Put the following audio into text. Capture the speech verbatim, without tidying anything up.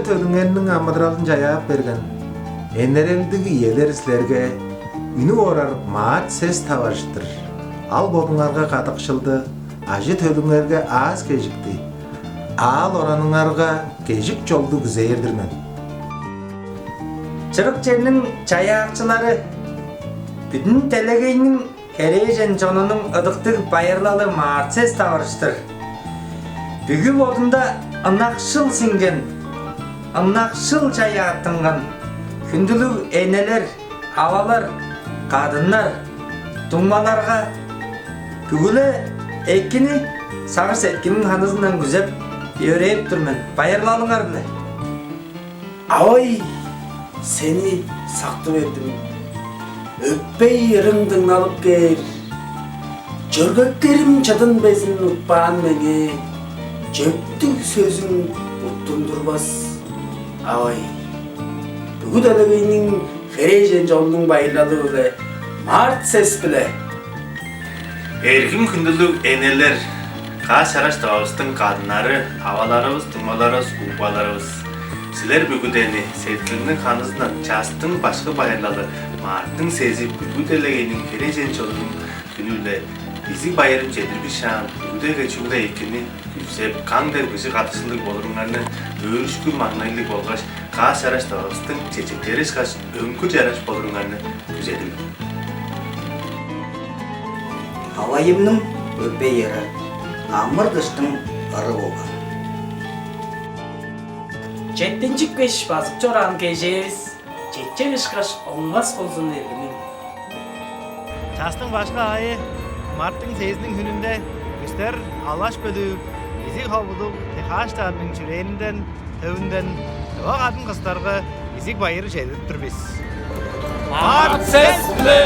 Төлүңерниң амыдыралын чаяап берген энерелдиг иелер силерге үнүп орар март сес таварыштыр. Ал бодуңарга кадыкшылды, ажы-төлүңерге аас-кежикти, аал-ораныңарга кежик-чолду күзээр-дир мен. Чырык черниң чаяакчылары, бүдүн делегейниң херээжен чонунуң ыдыктыг байырлалы март сес таварыштыр. Бүгү бодунда ынакшыл сиңген, ынакшыл чаяаттынган хүндүлүг энелер, авалар, кадыннар, дуңмаларга бүгү-ле экини сагыш-сеткилиң ханызындан күзеп, йөрээп тур мен. Байырлалыңар-биле. Авай, сени сактып эрдим. Өпей ырың дыңналып кээр. Чөргектерим чыдын безин утпаан меңээ чөптүг сөзүң уттундурбас, авай. Бүгү делегейниң херээжен чонунуң байырлалы-биле, март сес-биле. Эргим хүндүлүг энелер, каас-чараш тывавыстың кадыннары, аваларывыс, дуңмаларывыс, угбаларывыс, силер бүгүдени сеткилиңниң ханызындан частың башкы байырлалы, марттың сези, бүгү делегейниң херээжен чонунуң хүнү-биле изиг байырын чедирбишаан, бүгүдеге чүгле экини күзеп, каң дег быжыг кадыкшылдыг болуруңарны, өөрүшкү-маңнайлыг болгаш каас-чараш тывавыстың чечектери ышкаш өңгүр чараш болуруңарны күзедим. Авайымның өпей ыры, амыр-дыштың ыры болган. Четтинчипкеш базып чораан кежээвис, чечек ышкаш оңмас болзун эргимим. Частың башкы аайы, марттың сезиниң хүнүнде, бистер алгаш бөлүү изиг ховудуг техаштарның чүрээнинден, төвүнден тыва кадын-кыстарга изиг байыр чедирип тур бис. Март сес-биле!